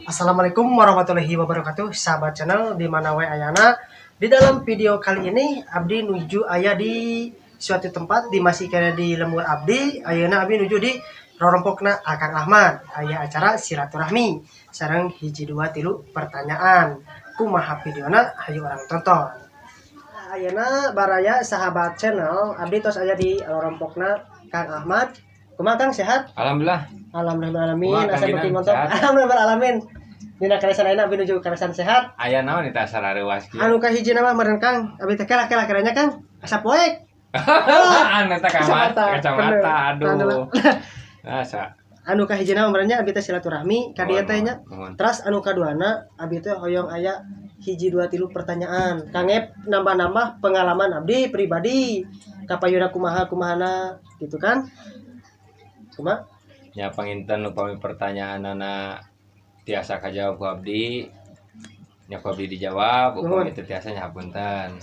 Assalamualaikum warahmatullahi wabarakatuh, sahabat channel di mana we ayana. Di dalam video kali ini abdi nuju aya di suatu tempat di masih kena di lembur abdi. Ayeuna abdi nuju di rorompokna Akang Ahmad, aya acara silaturahmi sareng hiji dua tilu pertanyaan. Kumaha videona? Hayu urang tonton. Ayeuna baraya sahabat channel, abdi tos aya di rorompokna Kang Ahmad. Kumaha, Kang, sehat? Alhamdulillah. Alhamdulillah alamin. Kumaha, Kang Asa Ginan? beuki montok. Sehat? Alhamdulillah alamin. Dina kaleresan ayeuna abdi nuju kaleresan sehat. Aya naon eta sarareuwas kieu? Anu kahiji mah meureun, Kang, abdi teh kela kela keranya, Kang. Asa poek. Anu eta Kacamata. Kacamata, Bener. aduh. Asa. Anu kahiji mah meureun nya abdi teh silaturahmi ka dieu teh nya. Mohon. Terus anu kaduana abdi teh hoyong aya hiji dua tilu pertanyaan. Kang Ep nambah-nambah pengalaman abdi pribadi. Kapayuna kumaha kumahana gitu kan. Kumaha? Nya, panginten upami pertanyaanana tiasa kajawab ku abdi, nya ku abdi dijawab, upami Nuhun. teu tiasa nya hapunten.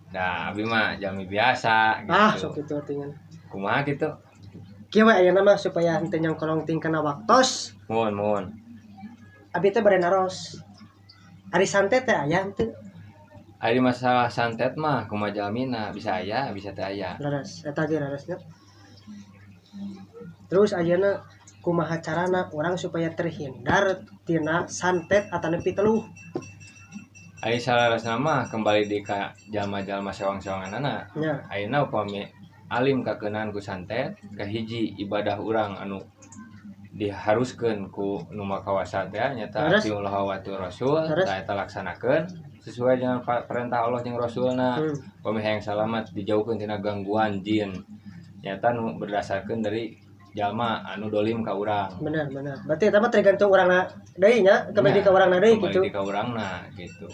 Nah, abdi mah jalmi biasa gitu. Ah, sok kitu tingan. Kumaha gitu? Kieu we ayeuna mah supaya henteu nyangkolong ting kana waktos. Mohon, mohon. Abi teh bade naros. Ari santet teh aya henteu? Ari masalah santet mah kumaha jalmina, bisa aya, bisa teu aya. Leres, eta ge leresnya. Terus ayeuna kumaha carana orang supaya terhindar tina santet atanapi teluh? Ari saleresna mah kembali di ka jalma-jalma sewang-sewanganana. Ayeuna upami alim kakeunaan ku santet, kahiji ibadah urang anu diharuskeun ku nu makawasa teh nyata atiullah wa atiur rasul. Tah, eta laksanakeun sesuai dengan perintah Allah jeung Rasulna. Upami hayang salamat, dijauhkeun tina gangguan jin nyata nu berdasarkeun dari jalma anu dolim ka urang. Benar benar, berarti eta mah tergantung urangna deui nya, kembali Nya, ka urangna deui kembali gitu. Di ka urangna gitu.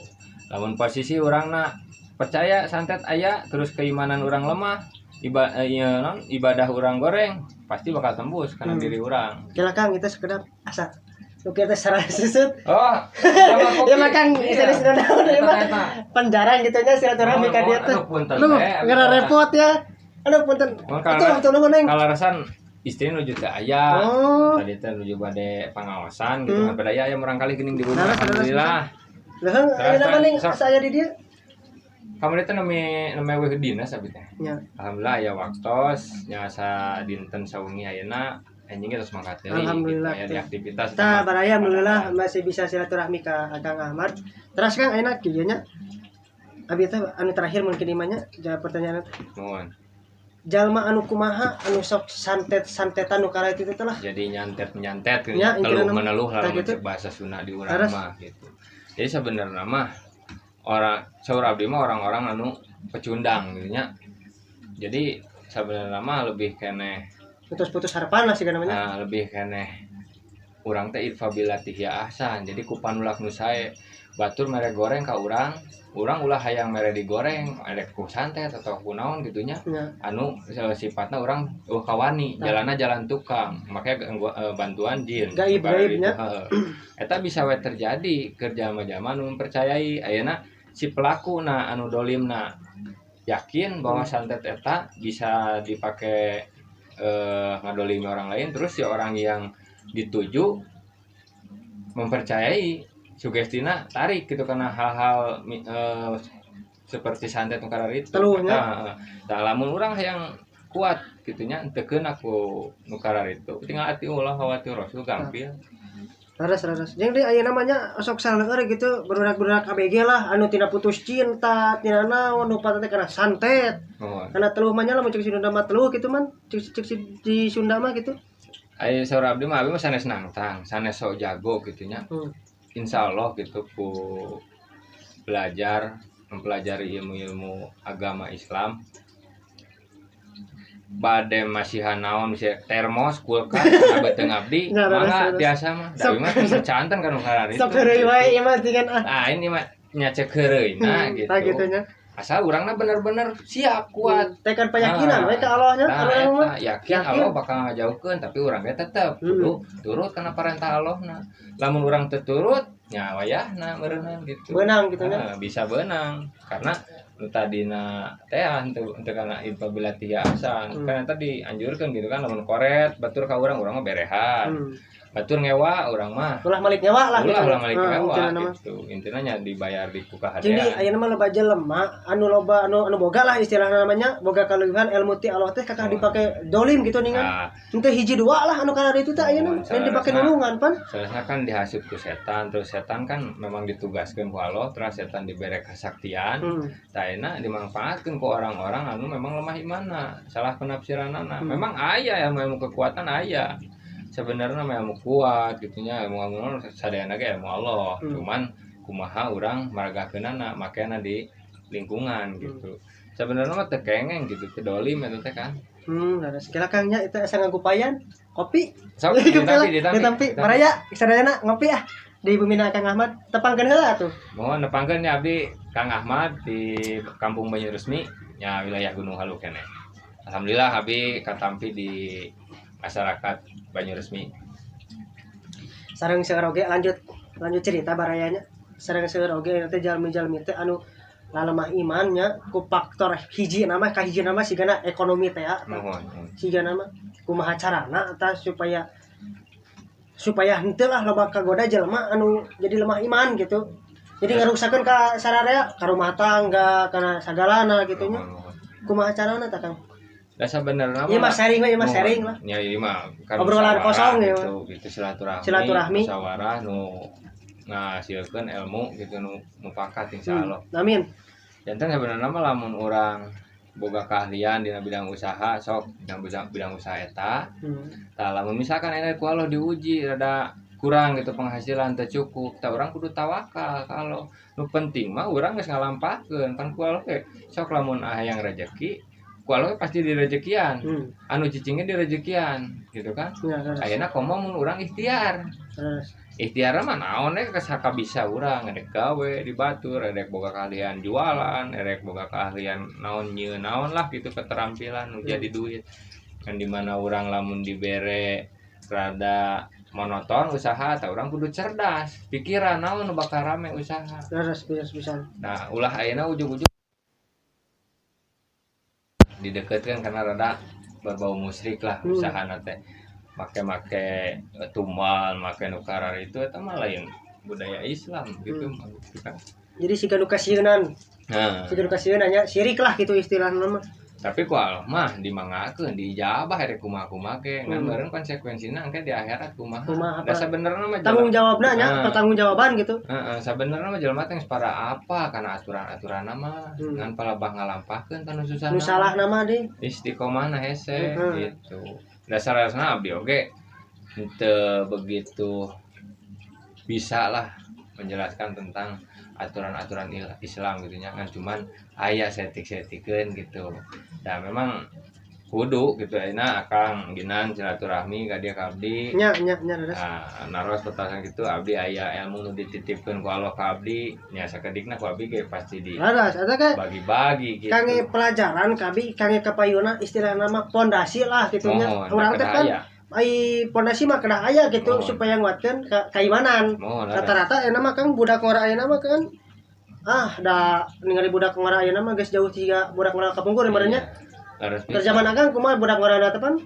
Lamun posisi urangna percaya santet aya, terus keimanan urang lemah, ieu non ibadah urang goreng, pasti bakal tembus karena diri urang. Kira Kang itu sekedap asa nu kieu teh sarang susut. Oh, sama kopi. Ya mah Kang, Iya. serius naon ya mah. Eta, eta. Penjarang gitu nya silaturahmi ka dia teh. Aduh, punten Aduh, teh. ngera repot ya. Aduh, punten. Mun Itu waktu nuhun, Neng. Kaleresan istri nuju teu aya. Oh. Tadi teh nuju bade pangaosan gitu kan, pada aya murangkalih geuning di rumah. Leres, leres. Alhamdulillah. Lah, Terus, ayeuna mah Neng sok. asa aya di dieu. Kamari teh nami nami euweuh dinas abdi teh. Nya. Alhamdulillah aya waktos nya, asa dinten sawengi ayeuna anjing geus mangkat deui Alhamdulillah, gitu, aya di teh. aktivitas. Tah, baraya alhamdulillah masih bisa silaturahmi ka Kang Ahmad. Terus Kang, ayeuna kieu nya. Abi teh anu terakhir mungkin imanya jawab pertanyaan teh. Mohon. Jalma anu kumaha anu sok santet-santetan nu kara itu teh lah? Jadi nyantet nyantet gitu. Ya, intina teluh mah. meneluh lah Tah, gitu. Cek bahasa Sunda di urang Terus? Mah gitu. Jadi sebenarnya mah orang saur abdi mah orang-orang anu pecundang gitu nya. Jadi sebenarnya mah lebih keneh Putus-putus harapan lah sih namanya. Nah, lebih keneh urang teh idfa billati hiya ahsan. Jadi ku panulak nu sae, batur mere goreng ka urang, urang ulah hayang mere digoreng, ada ku santet atau ku naon gitu nya. Anu sifatna urang kawani, Nah. jalanna jalan tukang, makanya bantuan jin. Gaib, Ibarat gaibnya. itu, heeh. Eta bisa we terjadi keur jalma-jalma anu mempercayai. Ayeuna si pelaku na anu dolimna yakin bahwa santet eta bisa dipakai ngadolimi orang lain, terus si orang yang dituju mempercayai sugestina, tarik gitu karena hal-hal seperti santet nu itu. Teluhnya. Eta, tah, lamun urang yang kuat gitunya teu keuna ku nu itu, tinggal atiullah wa atiur rasul, gampil. Leres leres. Jeung deui aya namanya sok saleueur gitu, barudak-barudak ABG lah anu tina putus cinta, tina naon nu teh kana santet. Mohon. Karena teluh mah nya lamun cek Sunda mah teluh gitu man. Cek cek di Sunda mah gitu. Aya saur abdi mah, abdi mah sanes nangtang, sanes sok jago gitu nya. Insya Allah gitu ku belajar mempelajari ilmu-ilmu agama Islam, bade masihan naon, bisa termos, kulkas, beuteung abdi Nah, leres, mangga leres. Biasa mah da Sok. abdi mah teu canten kan nu itu. Sok heureuy wae ieu mah dengan ah. Nah, ini mah nya cek heureuy nah gitu. Tah gitu nya. Asal urangna bener-bener siap, kuat. Tekan keyakinan Nah. we ka Allah nya, Nah, urang mah. eta, yakin Yakin. Allah bakal ngajauhkeun, tapi urang ge tetep kudu turut kana perintah Allah na. Lamun urang teu turut nya wayahna meureunnan gitu. Beunang gitu nya. Nah, bisa beunang karena Nu tadina teh henteu henteu kana idfa billati hiya ahsan. Kan eta dianjurkeun gitu kan, lamun koret batur ka urang, urang mah berehan. Batur ngewa urang mah Ulah malik nyawa lah ulah gitu. Ulah malik Nah, ngewa intina mah. Gitu. Intinya nya dibayar di ku Jadi kahadean. Ayeuna mah loba jelema anu loba anu anu boga lah istilahna namanya, boga kaleuwihan ilmu ti Allah teh kakah dipake dolim gitu ningan. Henteu hiji dua lah anu kana itu teh ayeuna Oh, lain dipake salah. Nulungan pan. Seharusnya kan dihasut ku setan, terus setan kan memang ditugaskan ku Allah, terus setan diberi kesaktian, tah dimanfaatkan ku orang-orang anu memang lemah imanna, salah penafsiranana. Memang aya ilmu ilmu kekuatan aya. Sebenarnya mah ilmu kuat gitu nya, ilmu ilmu sadayana ge ilmu Allah. Cuman kumaha urang maragakeunana, makena di lingkungan gitu. Sebenarnya mah teu kengeng gitu, teu dolim eta teh kan. Ada segala Kang nya itu asa ngagupayan kopi. Sok ditampi, ditampi. Ditampi. Baraya sadayana ngopi ah di Bumina Kang Ahmad. Tepangkeun heula atuh. Mohon nepangkeun ya, abdi Kang Ahmad di Kampung Banyuresmi nya, wilayah Gunung Halu keneh. Alhamdulillah abdi katampi di masyarakat Banyuresmi. Sareng seueur oge, lanjut lanjut cerita barayanya. Sareng seueur oge nanti jalmi-jalmi teh anu lalemah imannya ku faktor hiji nama ka hiji nama sigana ekonomi teh ya. Mohon. Sigana mah kumaha carana tah supaya supaya henteu lah loba kagoda jelema anu jadi lemah iman gitu. Jadi ngaruksakeun ka sararea, ka rumah tangga, kana sagalana gitu nya. Mohon, mohon. Kumaha carana tah, Kang? Da sabenerna Ieu mah sharing we, ieu mah mohon. Sharing lah. Ya ieu mah kan Obrolan musyawarah kosong ya, gitu, gitu silaturahmi. Silaturahmi. Musyawarah nu ngasilkeun ilmu gitu nu mufakat insyaallah. Amin. Janten sebenarnya mah lamun urang boga keahlian dina bidang usaha, sok dina bidang, bidang usaha eta. Tah, lamun misalkan eta ku Allah diuji rada kurang gitu, penghasilan teu cukup, tah urang kudu tawakal. Kalau nu penting mah urang geus ngalampahkeun pan ku Allah ge. Sok lamun hayang rejeki ku Allah ge pasti direjekian, anu cicingnya direjekian gitu kan. Ya, terus. Ayeuna komo mun urang ikhtiar. Terus. Ikhtiar mah naon we kesaka bisa urang rek gawe di batur, rek boga keahlian jualan, rek boga keahlian naon nyieun naon lah gitu, keterampilan nu jadi duit kan. Di mana urang lamun dibere rada monoton usaha, tah urang kudu cerdas pikiran naon nu bakal rame usaha. Terus terus bisa. Nah, ulah ayeuna ujug-ujug dideketkan karena rada berbau musyrik lah usaha teh, make-make tumbal, make nu karar itu, eta mah lain budaya Islam gitu gitu kan. Jadi siga nu kasieunan, Nah, siga nu kasieun nya, sirik lah gitu istilahna mah. Tapi ku Allah mah dimangakeun, diijabah rek kumaha-kumaha ge ngan meureun konsekuensina engke di akhirat kumaha. Kumaha Da apa? Sabenerna mah Tanggung jawabna nya, Nah. pertanggungjawaban gitu. Heeh, sabenerna mah jelema teh geus para apa kana aturan-aturanna mah, ngan palebah ngalampahkeun kana susah. Nu salah nama deh. Istiqomah na hese gitu. Dasar-dasarna abdi oge henteu begitu bisa lah menjelaskan tentang aturan-aturan Islam gitu nya kan, cuman aya setik-setikeun gitu. Nah, memang kudu gitu ayeuna Akang Ginan silaturahmi ka dieu ka abdi. Nya nya nya leres. Nah, naros petasan gitu, abdi aya ilmu nu dititipkeun ku Allah ka abdi nya, sakedikna ku abdi ge pasti di Leres eta kan bagi-bagi gitu. Kangge pelajaran kabi, kangge kapayuna istilah nama pondasi lah gitu nya. Mohon, Urang teh kedah kan aya. Ai pondasi mah kedah aya gitu Mohon. Supaya nguatkeun ka kaimanan. Mohon, leres. Rata-rata ayeuna mah Kang, budak ngora ayeuna mah kan ah da ningali budak ngora ayeuna mah geus jauh tiga budak ngora kapungkur meureun nya. Iya. Leres Keur pisan. Zaman Akang kumaha budak ngora teh pan?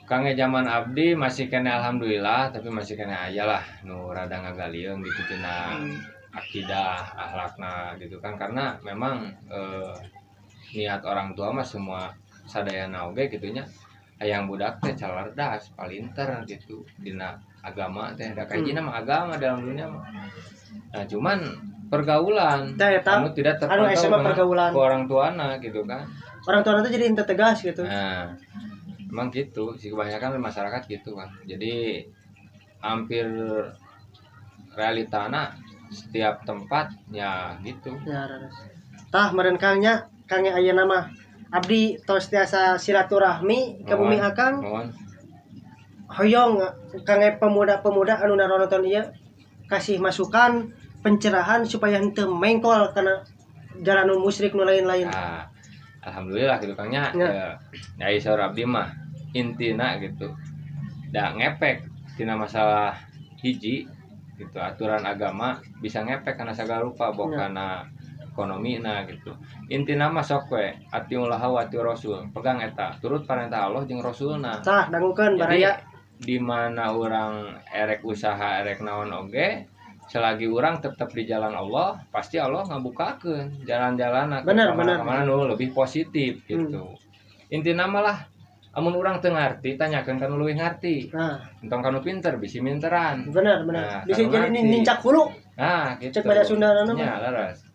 Kangge zaman abdi masih keneh alhamdulillah, tapi masih keneh aya lah nu rada ngagalieung gitu tina akidah, akhlakna gitu kan, karena memang niat orang tua mah semua sadayana oge gitu nya, hayang budak teh calerdas, palinter gitu dina agama teh, da kahijina mah agama dalam dunia mah. Nah, cuman pergaulan Tah eta anu tidak anu terpantau SMA dengan pergaulan. Ku orang tuana gitu kan. Orang tua nanti jadi henteu tegas gitu. Nah, emang gitu sih kebanyakan masyarakat gitu kan. Jadi hampir realitana setiap tempat ya gitu. Ya, leres. Tah meureun Kang nya, Kang nya ayeuna mah abdi tos tiasa silaturahmi ke bumi Mohon, Akang. Mohon. Hoyong kangge pemuda-pemuda anu naronton ieu kasih masukan pencerahan supaya henteu mengkol kana jalan nu musyrik nu lain-lain. Nah, alhamdulillah gitu Kang nya. Ya. Ya, ya saur abdi mah intina gitu. Da ngepek tina masalah hiji gitu, aturan agama bisa ngepek karena segala rupa, boh Ya. karena Ekonomi, nah gitu. Intina mah sok we athiullah wa athiur rasul, pegang eta, turut perintah Allah jeung rasulna. Tah, dangukeun Jadi baraya. Di mana orang erek usaha, erek naon oge, selagi orang tetap di jalan Allah, pasti Allah ngabukakeun jalan-jalan Bener. Kemana nu lebih positif gitu. Intina mah lah, amun urang teu ngarti, tanyakeun ka nu leuwih ngarti. Nah. Entong ka nu pinter, bisi minteran. Bener bener. Nah, Bisa kalau jadi ngerti. Nincak hulu. Nah, gitu. Cek bahasa Sunda na mah. Ya, leres.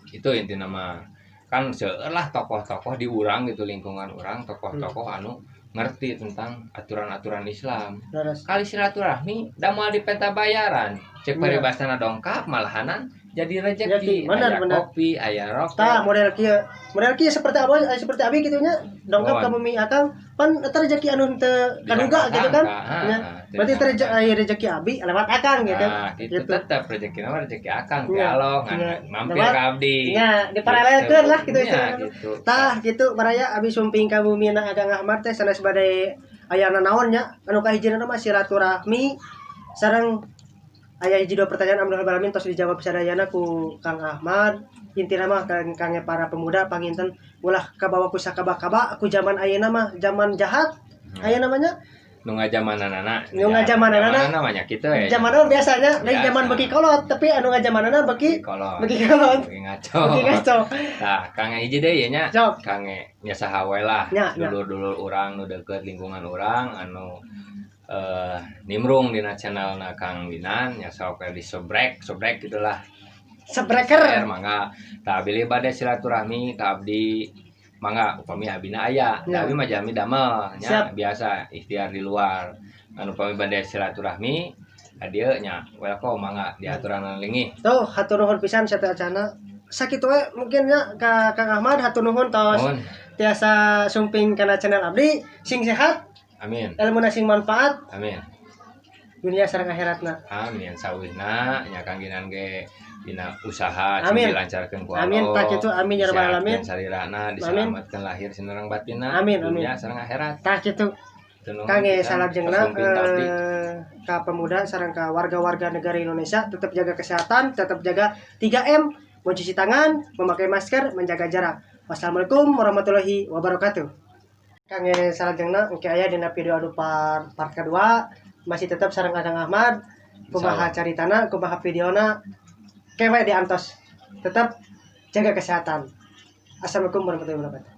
Itu intina mah. Kan seueur lah tokoh-tokoh di urang gitu, lingkungan urang, tokoh-tokoh anu ngerti tentang aturan-aturan Islam. Kali silaturahmi da moal dipenta bayaran. Cek paribasana dongkap malahanan jadi Rezeki, rezeki. Bener, Aya bener. kopi, aya rokok. Tah, model kieu. Model kieu seperti apa, seperti abi kitu nya, dongkap Mohon. Ka bumi akang pan eta rezeki anu teu kaduga gitu kan. Disangka-sangka, Ya. ha, Berarti disangka. Aya rezeki abi lewat akang gitu. Nah, gitu, Gitu. Tetap rezeki mah rezeki akang teh Allah ngan mampir Lewat. ka abdi. Nya, diparalelkeun lah gitu Nya, istilahna. Gitu. Tah, gitu baraya, abi sumping ka bumina Akang Ahmad teh sanes bade aya naon nya, anu kahijina mah silaturahmi sareng aya hiji dua pertanyaan, alhamdulillah alamin tos dijawab sadayana ku Kang Ahmad. Intina mah kang kangge para pemuda, panginten ulah kabawa ku sakaba-kaba ku zaman ayeuna mah, zaman jahat aya namanya. Nu ngajamananana. Nu ngajamananana. Namanya kitu ya. Zaman naon biasanya lain Biasa. Zaman beki kolot, tapi anu ngajamanana beki kolot. Beki kolot. Beki ngaco. Beki ngaco. Tah, kangge hiji deui nya. Sok. Kangge nya saha we lah. Nya, nya. Dulur-dulur urang nu deukeut lingkungan urang anu nimbrung dina channelna Kang Ginan nya, sok we di subrek, subrek gitulah. Subreker. Share, mangga. Tah, bilih bade silaturahmi ka abdi, mangga, upami abina aya. Ya. Da abi mah jalmi damel nya, Siap. Biasa ikhtiar di luar. Anu upami bade silaturahmi ka dieu nya welcome, mangga diaturan linggih. Tuh, hatur nuhun pisan sateuacana. Sakitu we mungkin nya ka Kang Ahmad, hatur nuhun tos Mohon. Tiasa sumping kana channel abdi. Sing sehat, Amin. Ilmuna sing manfaat, Amin. Dunia sareng akhiratna. Amin. Sawihna nya Kang Ginan ge dina usaha sing Amin. dilancarkeun ku Amin, Allah. tah kitu, amin ya rabbal alamin. Disehatkeun sarirana, diselamatkeun lahir sareng batinna. Amin, amin. Dunia sareng akhirat. Tah kitu. Teu nuhun Kangge pisan. salajengna Kasumping ka abdi. Ka pemuda sareng ka warga-warga negara Indonesia, tetap jaga kesehatan, tetap jaga 3M, mencuci tangan, memakai masker, menjaga jarak. Wassalamualaikum warahmatullahi wabarakatuh. Kangge salajengna engke aya dina video anu part, part kedua, masih tetap sareng Kang Ahmad, kumaha caritana, kumaha videona, kewe diantos. Tetap jaga kesehatan. Assalamualaikum warahmatullahi wabarakatuh.